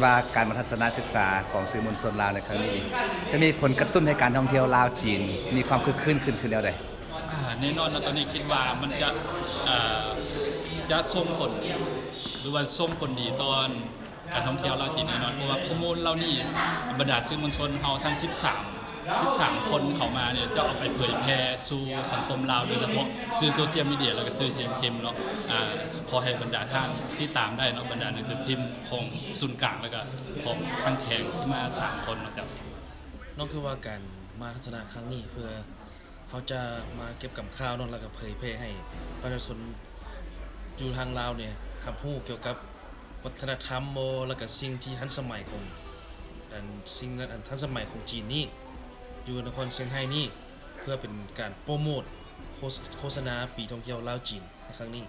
ວ່າການມາທັດສະນະສຶກສາຂອງສື່ມວນຊົນລາວໃນຄັ້ງນີ້ ຈະມີຜົນກະຕຸ້ນໃຫ້ການທ່ອງທ່ຽວລາວ-ຈີນ ມີຄວາມຄຶກຄື້ນຂຶ້ນ ຄືແນວໃດ? ອ່າ ແນ່ນອນເນາະ ຕອນນີ້ຄິດວ່າມັນຈະ ເອີ ຈະສົ່ງຜົນ ຫຼືວ່າສົ່ງຜົນດີຕໍ່ການທ່ອງທ່ຽວລາວ-ຈີນແນ່ນອນ ເພາະວ່າຂໍ້ມູນເຫຼົ່ານີ້ ບັນດາສື່ມວນຊົນເຮົາທັງສິບສາມ ສິບສາມຄົນເຂົ້າມານີ້ ຈະເອົາໄປເຜີຍແຜ່ສູ່ສັງຄົມລາວ ໂດຍສະເພາະສື່ໂຊຊຽວມີເດຍ ແລ້ວກໍສື່ສິ່ງພິມເນາະ. ອ່າ ຂໍໃຫ້ບັນດາທ່ານຕິດຕາມໄດ້ເນາະ ບັນດາໜັງສືພິມຂອງສູນກາງ ແລ້ວກໍຂອງທາງແຂວງທີ່ມາສາມຄົນເນາະ. ເຈົ້າ ເນາະ ຄືວ່າການມາທັດສະນະຄັ້ງນີ້ ເພື່ອເຮົາຈະມາເກັບກຳຂ່າວເນາະ ແລ້ວກໍເຜີຍແຜ່ໃຫ້ປະຊາຊົນຢູ່ທາງລາວນີ້ຮັບຮູ້ກ່ຽວກັບ ວັດທະນະທຳບໍ ແລ້ວກະສິ່ງທີ່ທັນສະໄໝຂອງ ອັນ ສິ່ງນັ້ນ ອັນທັນສະໄໝຂອງຈີນນີ້ ຢູ່ນະຄອນຊຽງໄຮ້ນີ້ ເພື່ອເປັນການໂປຣໂມດ ໂຄສະ ໂຄສະນາປີທ່ອງທ່ຽວລາວ-ຈີນໃນຄັ້ງນີ້.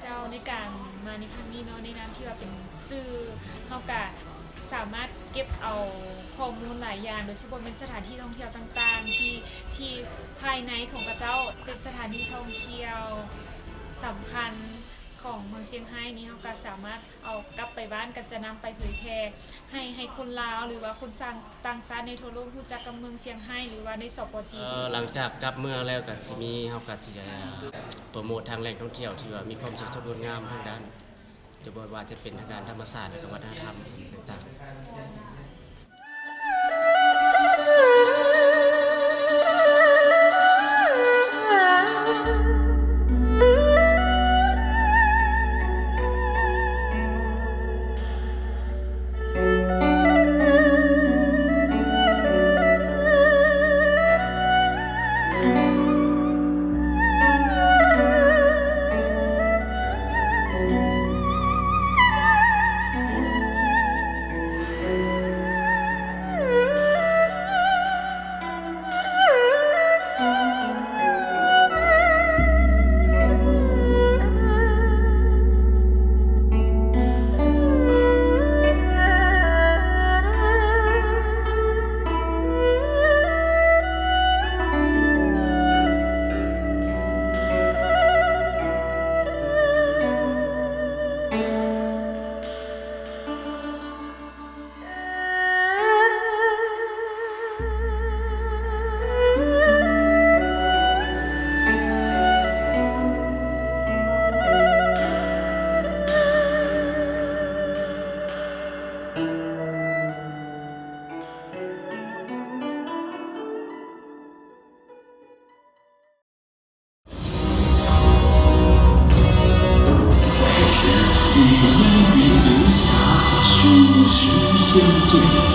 ເຈົ້າ ໃນການມາໃນຄັ້ງນີ້ເນາະ ໃນນາມທີ່ວ່າເປັນສື່ ເຮົາກະສາມາດເກັບເອົາຂໍ້ມູນຫຼາຍຢ່າງ ໂດຍສະເພາະແມ່ນສະຖານທີ່ທ່ອງທ່ຽວຕ່າງໆ ທີ່ ທີ່ພາຍໃນຂອງເຂົາເຈົ້າ ເປັນສະຖານທີ່ທ່ອງທ່ຽວສຳຄັນ ຂອງເມືອງຊຽງໄຮ້ນີ້ ເຮົາກໍສາມາດເອົາກັບໄປບ້ານ ກໍຈະນຳໄປເຜີຍແຜ່ໃຫ້ ໃຫ້ຄົນລາວ ຫຼືວ່າຄົນຕ່າງຊາດໃນທົ່ວໂລກຮູ້ຈັກກັບເມືອງຊຽງໄຮ້ ຫຼືວ່າໃນ ສປ ຈີນ. ເອີ ຫຼັງຈາກກັບເມືອງແລ້ວກໍຊິມີ ເຮົາກໍຊິ ເອີ ໂປຣໂມດທາງແຫຼ່ງທ່ອງທ່ຽວທີ່ວ່າມີຄວາມສົມບູນງົດງາມທາງດ້ານ ຈະບໍ່ວ່າຈະເປັນທາງດ້ານທຳມະຊາດ ແລະ ກໍວັດທະນະທຳຕ່າງ